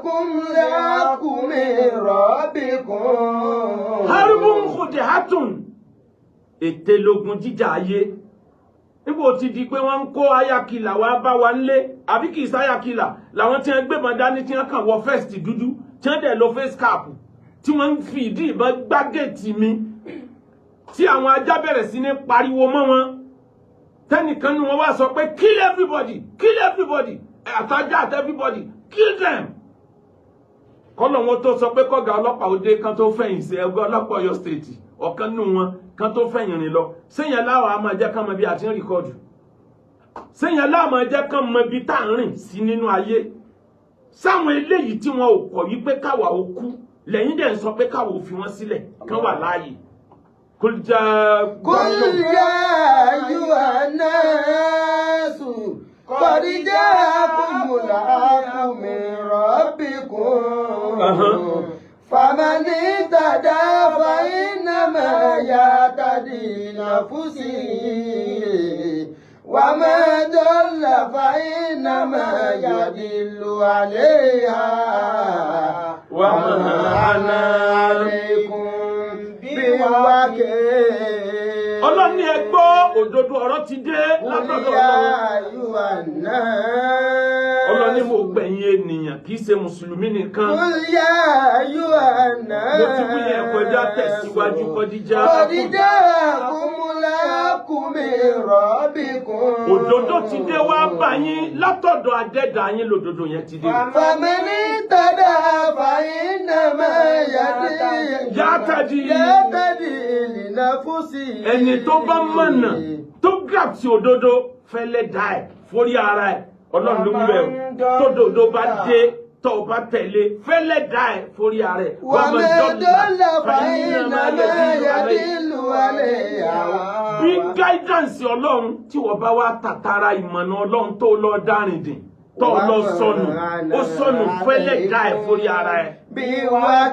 جاءكم الحق من ربكم. Harbun khudihatun, ète logun jíjà ayé. Níbo ti di pé wọ́n ń kó ayakìlà wá bá wa ńlé, àbí kì í sáyakìlà làwọn tí wọ́n gbébọn dání, tí wọ́n kàn wọ vest dúdú, tí wọ́n dẹ̀ lo face cap, tí wọ́n ń fi ìdí ìbọn gbá géètì mi, tí àwọn ajá bẹ̀rẹ̀ sí ní pariwo mọ́ wọn, tẹ́nìkan ní wọn wá sọ pé, "Kill everybody, kill everybody," àtajá àti everybody, kill them. Kọ́lọ̀ wọn tó sọ pé kọ́gà ọlọ́pàá òde kan tó fẹ̀yìn sí ẹgbẹ́ ọlọ́pàá Ọ̀yọ́ State, ọ̀kan nínú wọn kan tó fẹ̀yìn rìn lọ sẹ́yìn aláwọ̀ á máa jẹ́ kán mọ bí a ti ń record, sẹ́yìn aláwọ̀ máa jẹ́ kán mọ bí tá à ń rìn sí nínú ayé. Sáwọn eléyìí tí wọn ò kọ̀ wípé káwa ó kú lẹ́yìn dẹ̀ ń sọ pé káwa ò fi wọ́n sílẹ̀ kán wà láàyè. Kó já. قل يا أيها الناس قد جاءكم الحق من ربكم. فمن اهتدى فإنما يهتدي لنفسه ومن ضل فإنما يضل عليها وما أنا عليكم بوكيل. Ọlọ́ni, ẹ gbọ́, òdodo ọ̀rọ̀ ti dé látọ̀dọ̀ Ọlọ́run. Ọlọ́ni, mo gbẹ̀yìn ènìyàn, kì í ṣe mùsùlùmí nìkan. قل يا أيها الناس. Mo ti wí yẹn kọjá, tẹ̀síwájú. Kọjíjá. قد جاءكم الحق من ربكم. Òdodo ti dé wá bá yín látọ̀dọ̀ adẹ́dà yín, lòdodo yẹn ti dé. فمن اهتدى فإنما يهتدي يهتدي. يهتدي لنفسه. Ẹni tó bá mọ̀nà, tó grab sí òdodo, fẹ́lẹ́ dá ẹ̀ forí ara ẹ̀. Ọlọ́run ló wí bẹ́ẹ̀ o. Tódodo bá dé, tó o bá tẹ̀lé, fẹ́lẹ́ dá ẹ̀ forí ara ẹ̀. ومن ضل فإنما يضل عليها. Bí guidance Ọlọ́run tí wọ́n bá wá tàtàrà ìmọ̀nà Ọlọ́run tó lọ dárìndìn, tó lọ sọnù, ó sọnù fẹ́lẹ́ dá ẹ̀ forí ara ẹ̀.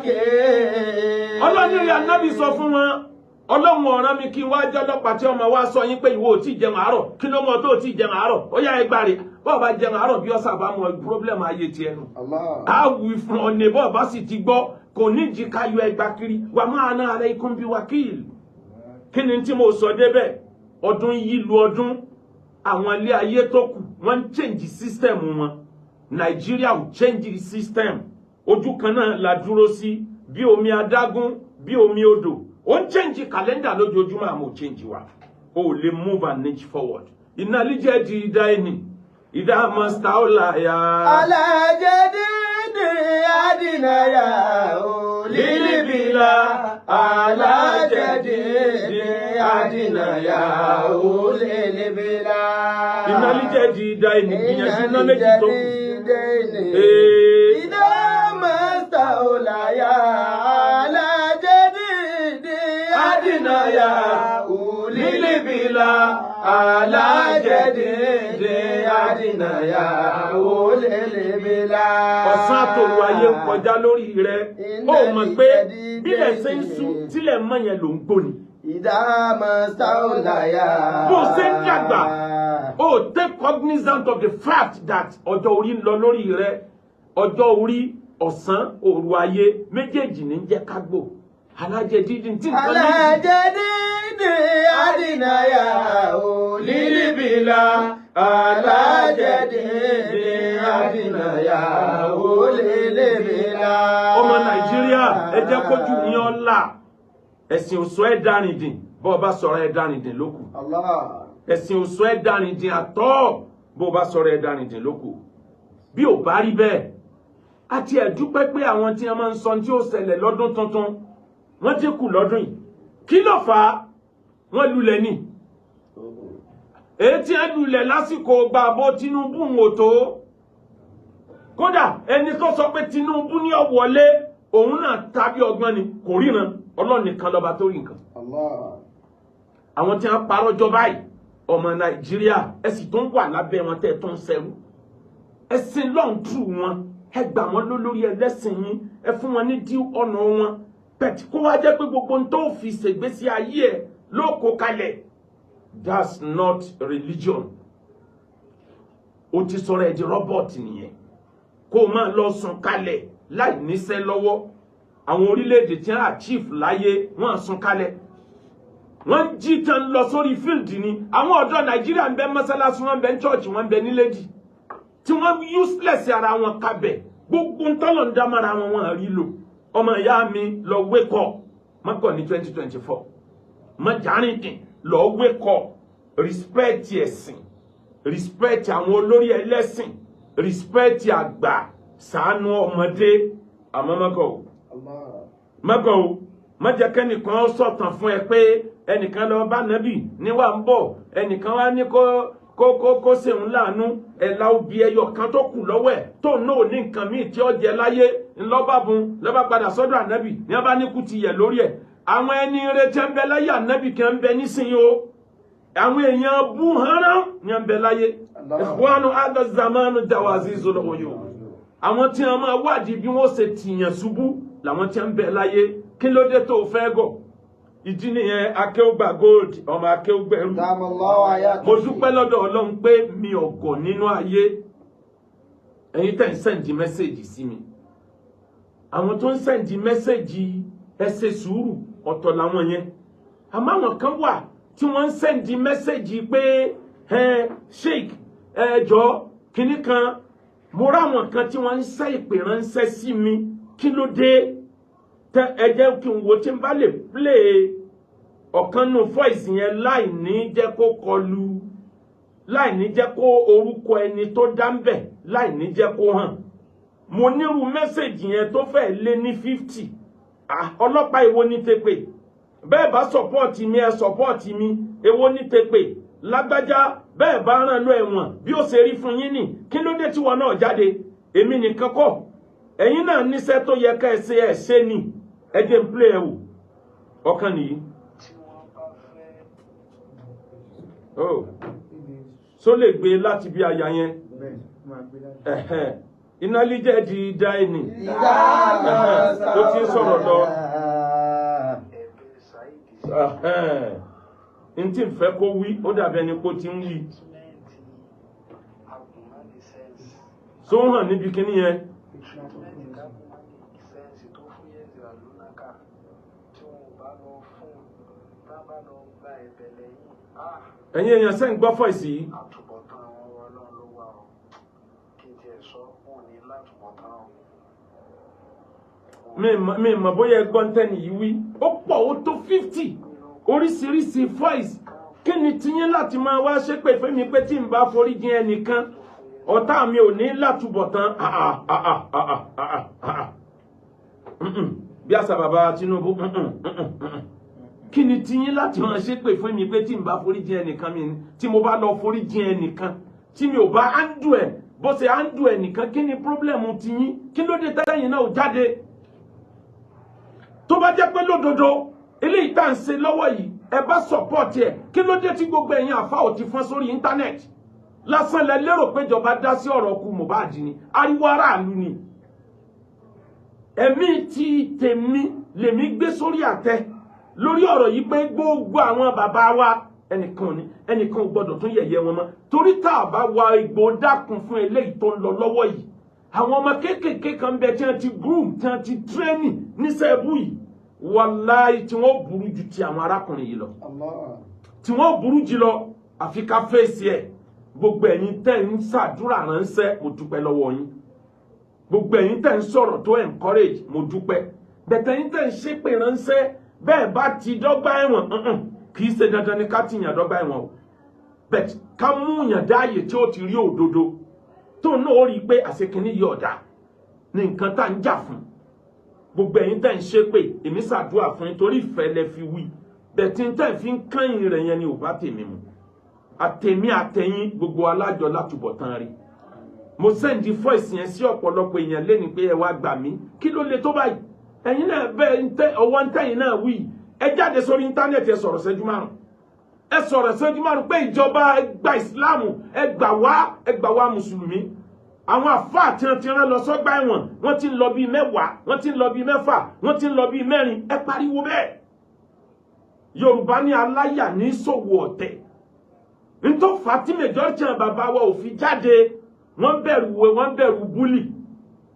بوكيل. Ọlọ́run rí anábì sọ fún wọn, Ọlọ́run ọ̀ràn mi kí n wá jẹ́ ọlọ́pàá tí ọmọ wa sọ yín pé ìwọ ò tí ì jẹun àárọ̀, kí ló mọ tó ò tí ì jẹun àárọ̀, ó yá ẹgbàá rè. Bọ́ọ̀ bá jẹun àárọ̀, bí ọ̀sà bá mọ problem ayé tiẹ̀ nù. Allah. Á wí fún ọ ní bọ́ọ̀ bá sì ti gbọ́, kò ní jí ká yọ ẹgbà kiri wà máa ná ara ikú bí wákìlì. Kí ni tí mo sọ débẹ̀? Ọdún yìí lu ọdún, àwọn ilé ayé tó kù wọ́n ń change system wọn. Nàìjíríà ò change system, ojú kan náà la dúró sí, bí omi adágún, bí omi odò. Ó ń change calendar lójoojúmọ́, àmọ́ ò change wa. O ò lè move an inch forward. Iná líjẹ́ di ìdá ẹni ìdá mọ́sítà ya. على جديد أدنى للبلا على جديد أدنى للبلا. Iná líjẹ́ di ìdá ẹni, gbìyànjú iná méjì tó kù. Ee. إذا ما استولى على جديد أدنى للبلا على جديد أدنى للبلا. Ọ̀sán àtòrò ayé ń kọjá lórí rẹ, ó mọ̀ pé bílẹ̀ ṣe ń sú, tílẹ̀ mọ́ yẹn ló ń gbóni. إذا ما استولى. Bó ṣe ń dàgbà, ó take cognizant of the fact that ọjọ́ orí ń lọ lórí rẹ. Ọjọ́ orí, ọ̀sán òru ayé méjèèjì ní jẹ́ kágbó alájẹ dídì tí nǹkan méjì. على جديد أدنى للبلا على جديد أدنى للبلا. Ọmọ Nàìjíríà, ẹ jẹ́ kójú yín ọ́ là. Ẹ̀sìn òsọ ẹ̀ dárìndìn, bọ́ ọ bá sọ̀rọ̀ ẹ̀ dárìndìn lókù. Allah. Ẹ̀sìn òsọ ẹ̀ dárìndìn àtọ́, bó o bá sọ̀rọ̀ ẹ̀ dárìndìn lókù. Bí ò bá rí bẹ́ẹ̀, àti ẹ̀ dúpẹ́ pé àwọn tí wọ́n máa ń sọ tí ó ṣẹlẹ̀ lọ́dún tuntun, wọ́n ti kù lọ́dún yìí. Kí ló fà á? Wọ́n lulẹ̀ ní èyí tí wọ́n lulẹ̀ lásìkò gbàbó Tinubu ń wò tó. Kódà ẹni tó sọ pé Tinubu ní ó wọlé, òun náà tàbí ọgbọ́n ni, kò ríran. Ọlọ́run nìkan lọ́ba tó rí nǹkan. Allah. Àwọn tí wọ́n parọ́ jọ báyìí, ọmọ Nàìjíríà, ẹ sì tún wà lábẹ́ wọn tẹ́ ẹ tó ń ṣẹrú. Ẹ̀sìn lọ́n tù wọn, ẹ gbà wọ́n lólórí ẹlẹ́sìn yín, ẹ fún wọn ní dí ọ̀nà wọn pẹ̀tì, kó wá jẹ́ pé gbogbo ohun tó fi ṣègbésí ayé ẹ̀ ló kó kalẹ̀. That's not religion. O ti sọ̀rọ̀ ẹ̀ di robot nìyẹn. Kó o máa lọ sùn kalẹ̀ láì níṣẹ́ lọ́wọ́. Àwọn orílẹ̀-èdè tí wọ́n achieve láyé, wọ́n sùn kalẹ̀, wọ́n jí tán lọ sórí field ni. Àwọn ọ̀dọ́ Nàìjíríà ń bẹ mọ́sálásí, wọ́n ń bẹ ní church, wọ́n ń bẹ nílédì tí wọ́n useless ara wọn kabẹ̀. Gbogbo ntọ́lọ̀ ń dámára wọn, wọ́n rí lò. Ọmọ ìyá mi, lọ wake up. Mọ́kàn ní 2024, mọ́jàrìndín, lọ wake up. Respect ẹ̀sìn, respect àwọn olórí ẹlẹ́sìn, respect àgbà, ṣàánú ọmọdé. Àmọ́ mọ́kàn o, mọ́kàn o. Má jẹ́ kẹ́nìkan sọ̀tàn fún ẹ pé ẹnìkan lọ bá nábì níwà ń bọ̀, ẹnìkan wá ní kó ṣeun láàánú ẹ̀la obì ẹyọ kan tó kù lọ́wọ́ ẹ̀, tó náà ní nǹkan míì tí ó jẹ láyé, ńlọ́bàbùn lọ́ba padà sọ́dọ̀ ànábì ní wọ́n bá ní kú ti yẹ̀ lórí ẹ̀. Àwọn ẹni retí ń bẹ láyé ànábì kan ń bẹ nísìnyí o. Àwọn èèyàn bú hánrán ní ń bẹ láyé. Ikhwanu hadha zamanu jawazizul ghuyub. Àwọn tí wọ́n máa wádìí bí wọ́n ṣe tìyàn ṣubú làwọn tí wọ́n ń bẹ láyé. Kí ló dé tó fẹ́ gọ̀? Ìdí nìyẹn. Akéwùgbà Gold, ọmọ akéwùgbẹ̀rù, mo dúpẹ́ lọ́dọ̀ Ọlọ́run pé mi ò gọ̀ nínú ayé. Ẹ̀yin tẹ̀ ń send message sí mi, àwọn tó ń send message, ẹ ṣe sùúrù, ọ̀tọ̀ làwọn yẹn. Àmọ́ àwọn kan wà tí wọ́n ń send message pé ẹ sheik, ẹ jọ, kinní kan. Mo ráwọn kan tí wọ́n ń ṣe ìpè ránṣẹ́ sí mi. Kí ló dé? Tẹ ẹ jẹ́ kí n wo tí n bá lè play ọ̀kan nù voice yẹn láì ní jẹ́ kó kọlu, láì ní jẹ́ kó orúkọ ẹni tó dá ń bẹ̀, láì ní jẹ́ kó hàn. Mo nírú message yẹn tó fẹ́ lé ní 50. Ọlọ́pàá, èwo ní tepè? Bẹ́ẹ̀ bá support mi, ẹ support mi. Èwo ní tepè? Lágbájá, bẹ́ẹ̀ bá rán lọ ẹ̀wọ̀n, bí ó ṣe rí fún yín nì. Kí ló dé tí wọn náà jáde? Èmi nìkan kọ́, ẹ̀yin náà níṣẹ́ tó yẹ ká ẹ ṣe, ẹ ṣe ni. Ẹ jẹ́ n play ẹ wò. Ọ̀kan nìyí. Tí wọ́n bá fẹ́ Oh, só lè gbé láti bí aya yẹn? Ẹ̀hẹ́n. Iná líjẹ́ di dá ẹni tó ti ń sọ̀rọ̀ lọ. Ẹ̀bẹ̀ Saheed sí Ẹ̀hẹ́n. N tí ń fẹ́ kó wí, ó dàbí ẹni kó ti ń wí. Treatment agùnmánì. Tó ń hàn níbi kíní yẹn. Treatment agùnmánì tó fúyẹ́ jù àlùnáka tí wọn ò bá lọ fún tá bá lọ gba ẹ̀bẹ̀ lẹ́yìn, ah. Ẹ̀yin èèyàn, sẹ́ ń gbọ́ voice yìí? Àtúbọ̀tán àwọn Ọlọ́run ló wà o. Kí n tiẹ̀ sọ, wọn ò ní látúbọ̀tán o. Mi mọ̀ bóyá ẹ gbọ́n tẹ́ni yìí wí. Ó pọ̀, ó tó 50 oríṣiríṣi voice. Kí ni tiyín láti máa wá ṣépè fẹ́mi pé tí n bá forí jìn ẹnìkan, ọ̀tá mi ò ní látúbọ̀tán? Ah, ah, ah, ah, ah, ah, ah, ah. Bí àṣà bàbá Tinubu, Kí ni tiyín láti máa ṣépè fún mi pé tí n bá forí jìn ẹnìkan, mi tí mo bá lọ forí jìn ẹnìkan, tí mi ò bá handle ẹ̀ bó ṣe handle ẹnìkan, kí ni problem tiyín? Kí ló dé tẹ́yìn náà ò jáde? Tó bá jẹ́ pé lódodo eléyìí tá à ń ṣe lọ́wọ́ yìí, ẹ bá support ẹ̀, kí ló dé tí gbogbo ẹ̀yin àfa ò ti fọ́n sórí internet lásán? Lẹ lérò pé ìjọba dá sí ọ̀rọ̀ ku Mohbad ni? Ariwo aráàlú ni. Ẹ̀mí tí tèmi lèmi gbé sórí àtẹ lórí ọ̀rọ̀ yìí pé gbogbo àwọn bàbá wa, ẹnìkan ò ní, ẹnìkan ò gbọdọ̀ tún yẹ̀yẹ́ wọn mọ́, torí tá a bá wa igbó dákun fún eléyìí tó ń lọ lọ́wọ́ yìí, àwọn ọmọ kéékèèké kan bẹ tí wọ́n ti groom, tí wọ́n ti training níṣẹ́ ẹbú yìí, wàláì, tí wọ́n burú ju ti àwọn arákùnrin yìí lọ, tí wọ́n burú jù lọ. Àfi ká fèsì ẹ̀. Gbogbo ẹ̀yin tẹ́ ń ṣàdúrà ránṣẹ́, mo dúpẹ́ lọ́wọ́ yín. Gbogbo ẹ̀yin tẹ́ ń sọ̀rọ̀ tó encourage, mo dúpẹ́. Bẹ̀tẹ̀ ẹ̀yin tẹ́ ń ṣépè ránṣẹ́, bẹ́ẹ̀ bá ti dọ́gba ẹ̀wọ̀n, kì í ṣe dandan ni ká ti yàn dọ́gba ẹ̀wọ̀n o, bẹ́ẹ̀ ká mú yàn dáàyè tí ó ti rí òdodo, tó náà ó rí i pé àṣekínní yìí ọ̀dà ní nǹkan tá ń jà fún. Gbogbo ẹ̀yin tẹ́ ń ṣépè, èmi ṣàdúrà fún yín torí ìfẹ́ lẹ fi wí. Bẹ́ẹ̀ tí ń tẹ́ fi ń kẹ́yìn rẹ̀ yẹn ni ò bá tèmi mu. Àtèmi àtẹ̀yìn, gbogbo alájọ látúbọ̀ tán rí. Mo send voice yẹn sí ọ̀pọ̀lọpọ̀ èèyàn lẹ́ni pé ẹ wá gbà mí. Kí ló le tó báyìí? Ẹ̀yin náà bẹ́ẹ̀ ń tẹ́ ọwọ́ ń tẹ̀yìn náà wí. Ẹ jáde sórí internet, ẹ sọ̀rọ̀ ṣẹ́jú 5, ẹ sọ̀rọ̀ ṣẹ́jú 5 pé ìjọba, ẹ gba ìsìláàmù, ẹ gbà wá, ẹ gbà wá mùsùlùmí. Àwọn àfáà tí wọ́n ti rán lọ sọ́gbà ẹ̀wọ̀n, wọ́n ti ń lọ bíi 10, wọ́n ti ń lọ bíi 6, wọ́n ti ń lọ bíi 4. Ẹ pariwo bẹ́ẹ̀. Yorùbá ní aláyà ní ṣòwò ọ̀tẹ̀. Nítorí fà tí majority àwọn bàbá wa ò fi jáde, wọ́n bẹ̀rù, wọ́n bẹ̀rù bully.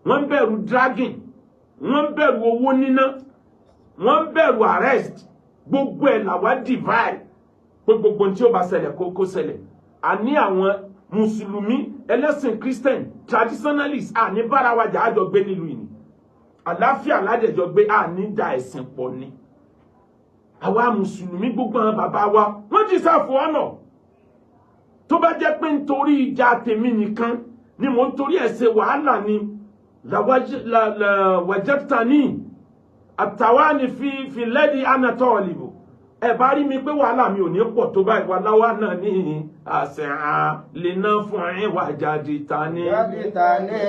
Wọ́n ń bẹ̀rù dragging, wọ́n ń bẹ̀rù owó níná, wọ́n ń bẹ̀rù arrest. Gbogbo ẹ̀ làwa divide pé gbogbo tí ó bá ṣẹlẹ̀, kó ṣẹlẹ̀. Àní àwọn Mùsùlùmí, ẹlẹ́sìn Christian, traditionalist, àní bára wa jà, àjọ gbé nílùú yìí ni, àláfíà ládẹjọ gbé, àní da ẹ̀sìn pọ̀ ni. Àwa Mùsùlùmí, gbogbo àwọn bàbá wa, wọ́n ti sáfù ọ̀nà. Tó bá jẹ́ pé nítorí ìjà tèmi nìkan ni mò ń torí ẹ̀ ṣe wàhálà ni, wàjẹ́tà ní àtàwáni fi lẹ́dí anatọ́ọ̀lìbò, ẹ bá rí mi pé wàhálà mi ò ní pọ̀ tó báyìí. Wà láwa náà ní àṣẹ lè ná fún ẹ wà jáde ta ní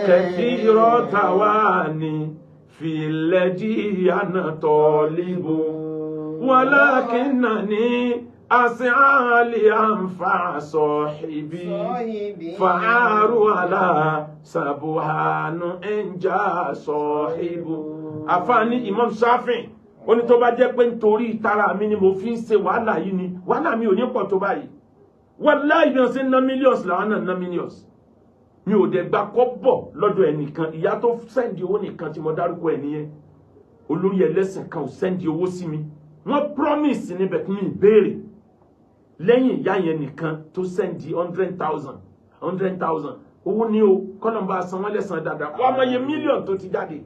kẹfì rọ́tà wà ní fi lẹ́dí anatọ́ọ̀lìbò walakinani as'ali anfa sahibi fa'aru ala sabuhanu ẹnjà sọ̀hìbù. Àfáàní Imam Shafi, ó ní tó bá jẹ́ pé nítorí ìtara mi ni mo fi ń ṣe wàhálà yìí ni, wàhálà mi ò ní pọ̀ tó báyìí. Wallahi, bí wọ́n ṣe ń ná millions làwọn náà ná millions. Mi ò dẹ̀ gba kọ́bọ̀ lọ́dọ̀ ẹnìkan. Ìyá tó send owó nìkan tí mo dárúkọ ẹ̀ nìyẹn. Olórí ẹlẹ́sìn kan ò send owó sí mi. Wọ́n promise níbẹ̀ tí mi ìbéèrè lẹ́yìn ìyá yẹn nìkan tó send 100,000, 100,000 owó ní o. Kọ́nà san wọ́n lẹ́sàn dáadáa. Wọ́n mọ iye mílíọ̀nù tó ti jáde.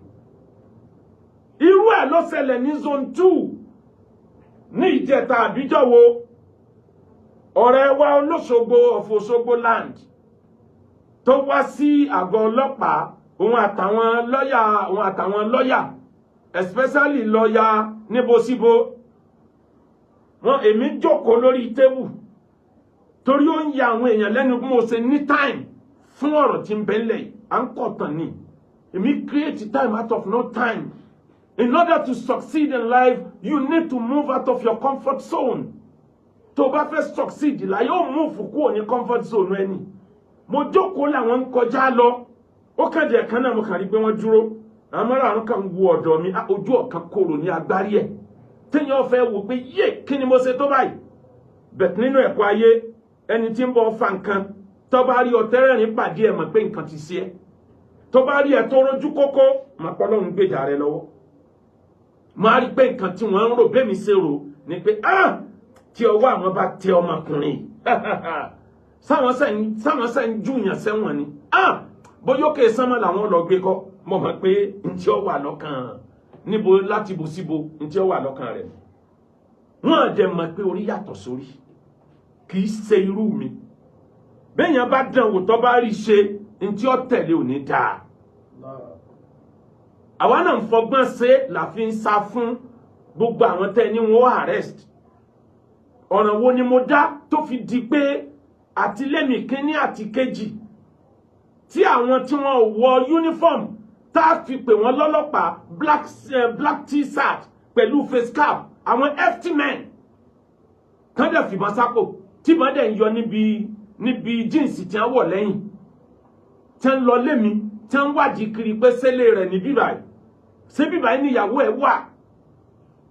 Irú ẹ̀ ló ṣẹlẹ̀ ní Zone 2 ní ìjẹta àbíjọ́ wo. Ọ̀rẹ́ wa olóṣogbo of Òṣogbo land tó wá sí àgọ́ ọlọ́pàá, òun àtàwọn lọ́yà, especially lọ́yà níbo síbo wọn. Èmi jókòó lórí table torí ó ń ya àwọn èèyàn lẹ́nu bí mo ṣe ní time fún ọ̀rọ̀ tí ń bẹ ńlẹ̀ yìí. À ń kọ̀tàn ni. Èmi create time out of no time. In order to succeed in life, you need to move out of your comfort zone. Tó o bá fẹ́ succeed láyé, ó move kúrò ní comfort zone ẹni. Mo jókòó, làwọn ń kọjá lọ. Ó kàn jẹ́ kan náà, mo kàn rí pé wọ́n dúró. Àwọn márààrún kan wo ọ̀dọ̀ mi. Ojú ọ̀kan korò ní agbárí ẹ̀ téèyàn fẹ́ wò pé yé, kí ni mo ṣe tó báyìí? Bẹ̀t nínú ẹ̀kọ́ ayé, ẹni tí ń bọ̀ fa nǹkan, tó bá rí ọtẹ́rẹ̀rín pàdé ẹ̀, mọ̀ pé nǹkan ti ṣe ẹ́. Tó bá rí ẹ tó rójú kókó, mà pọ́ lọ́run gbèjà rẹ lọ́wọ́. Máa rí pé nǹkan tí wọ́n ń rò bẹ́ẹ̀ mi ṣe rò ni pé, ah, tí ọwọ́ àwọn bá tẹ ọmọkùnrin, sáwọn sẹ́yìn júyàn sẹ́wọ̀n ni, ah, bóyá òkè sánmọ́ làwọn lọ gbé kọ́. Mo mọ̀ pé ntí ó wà lọ́kàn níbo láti bo síbo, ntí ó wà lọ́kàn rẹ̀. Wọ́n jẹ́ mọ̀ pé orí yàtọ̀ sórí, kì í ṣe irú mi. Bẹ́ẹ̀yàn bá dán wò, tó bá rí ṣe, ntí ó tẹ̀lé ò ní dáa. Àwa náà ń fọgbọ́n ṣe la fi ń sá fún gbogbo àwọn tẹ́ ní wọn arrest. Ọ̀ràn wo ni mo dá tó fi di pé àtìlẹ́mì kínní àti kejì tí àwọn tí wọ́n wọ uniform tá a fi pè wọ́n lọ́lọ́pàá, black t-shirt pẹ̀lú face cap, àwọn FT men tán dẹ̀ fìbọn sápò, tí ìbọn dẹ̀ ń yọ níbi jeans tí wọ́n wọ̀ lẹ́yìn, tí wọ́n lọ lé mi, tí wọ́n wádìí kiri pé sẹ́lẹ̀ rẹ̀ ní bíbáyìí, ṣé bíbáyìí níyàwó ẹ̀ wà.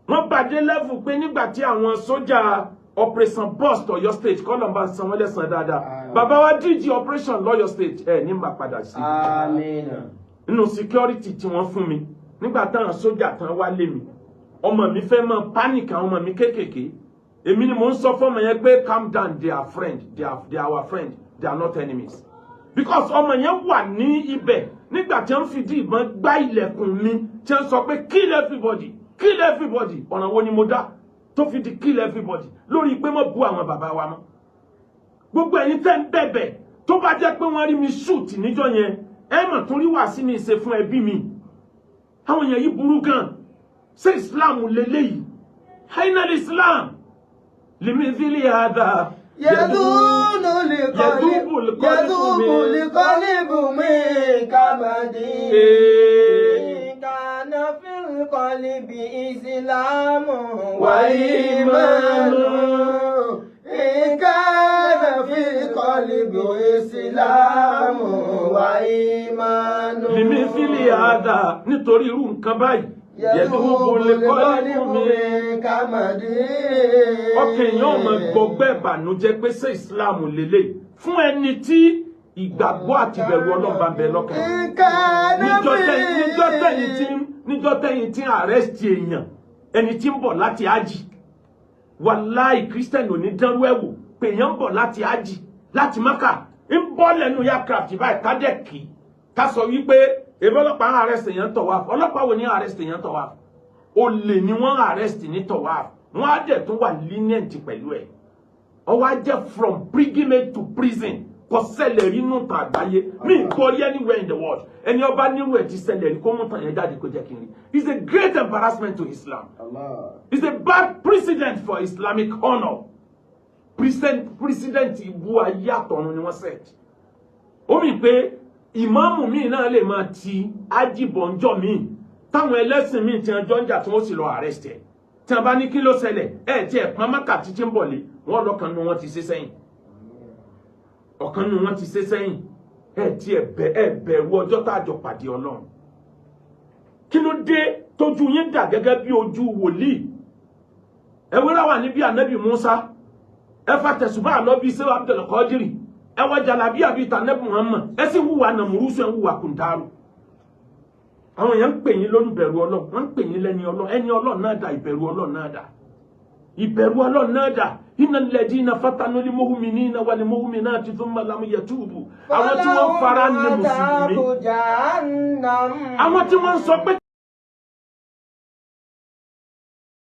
Wọ́n bàdé level pé nígbà tí àwọn sójà Operation Burst Ọ̀yọ́ State, kọ́lọ̀ bá san wọ́n lẹ́san dáadáa, bàbá wa DG operation lọ́yọ̀ State ẹ̀ ní máa padà sí Àmín. nínú security tí wọ́n fún mi. Nígbà táwọn sójà tán wá lé mi, ọmọ mi fẹ́ mọ panic. Àwọn ọmọ mi kéékèèké, èmi ni mò ń sọ fọ́mọ yẹn pé, "Calm down, they are friend, they are our friend, they are not enemies," because ọmọ yẹn wà ní ibẹ̀ nígbà tí wọ́n fìdí ìbọn gbá ilẹ̀kùn mi, tí wọ́n sọ pé, "Kill everybody, kill everybody." Ọ̀nà wo ni mo dá tó fi di kill everybody lórí pé mo bu àwọn bàbá wa mọ́? Gbogbo ẹ̀yin tẹ́ ń bẹ̀bẹ̀, tó bá jẹ́ pé wọ́n rí mi shoot níjọ́ yẹn, ẹ mọ̀ torí wà sí mi ṣe fún ẹbí mi. Àwọn èèyàn yìí burú gan. Ṣé Islam lélẹ́yìí? Hainal Islam limithili hadha. يذوب القلب. يذوب القلب. يذوب القلب من كمد. إن كان في القلب إسلام وإيمان، إن كان في القلب إسلام وإيمان. Limithili hadha, nítorí irú nǹkan báyìí. يذوب يذوب القلب القلب من كمد. Ọkàn èèyàn ọmọ gbọgbẹ́ ìbànújẹ́ pé ṣé Islam lélẹ̀ fún ẹni tí Ìgbàgbọ́ àti ìbẹ̀rù Ọlọ́run bá ń bẹ lọ́kàn ẹ̀. إن كان Níjọ́ tẹ́yìn tí ń arrest èèyàn, ẹni tí ń bọ̀ láti ájì, wàláì, Christian ò ní dánrú ẹ̀ wò pé èèyàn ń bọ̀ láti ájì, láti Mákà, ń bọ́ lẹ́nu aircraft báyìí, ká dẹ̀ kí ká sọ wípé ebi ọlọ́pàá ń arrest èèyàn tọ̀wáf. Ọlọ́pàá wo ní arrest èèyàn tọ̀wáf? Olè ni wọ́n arrest ní tọ̀wáf. Wọ́n á dẹ̀ tún wà lenient pẹ̀lú ẹ̀. Ọwọ́ á jẹ́ from pilgrimage to prison. Kò ṣẹlẹ̀ rí nù tàn àgbáyé mi gbọ́ rí anywhere in the world. Ẹni ọba nírú ẹ̀ ti ṣẹlẹ̀ rí, kó mú tàn yẹn jáde, kó jẹ́ kí n rí. It's a great embarrassment to Islam. Allah. It's a bad precedent for Islamic honour. President ìbú ayé àtọ̀run ni wọ́n set. Ó mì pé ìmáàmù míì náà lè máa ti ájìbọ̀njọ́ míì táwọn ẹlẹ́sìn míì tí wọ́n jọ ń jà, tí wọ́n sì lọ arrest ẹ̀. Tí wọ́n bá ní kí ló ṣẹlẹ̀, ẹ̀ tí ẹ̀ pọ́n Mákà títí ń bọ̀ lé wọ́n lọ́kàn nu wọn ti ṣe sẹ́yìn, ọ̀kan nu wọn ti ṣe sẹ́yìn. Ẹ̀ tí ẹ̀ bẹ̀ ẹ̀ bẹ̀rù ọjọ́ tá a jọ pàdé Ọlọ́run. Kí ló dé tójú yín dà gẹ́gẹ́ bí ojú wòlíì? Ẹ wúrà wà níbi ànábì Musa, ẹ fa tẹ̀sùbá lọ bí sẹ́wà Abdul Qadiri, ẹ wọ jàlábí àbí tànẹ́bù Muhammad, ẹ sì wúwa nàmúrúsù, ẹ wúwa kùndàrú. Àwọn èèyàn ń pè yín lólùbẹ̀rù Ọlọ́run, wọ́n ń pè yín lẹ́ni Ọlọ́run. Ẹni Ọlọ́run náà dà? Ìbẹ̀rù Ọlọ́run náà dà? Ìbẹ̀rù Ọlọ́run náà dà? إن الذين فتنوا المؤمنين والمؤمنات ثم لم يتوبوا. Àwọn tí wọ́n fara ní mùsùlùmí, جهنم. àwọn tí wọ́n ń sọ pé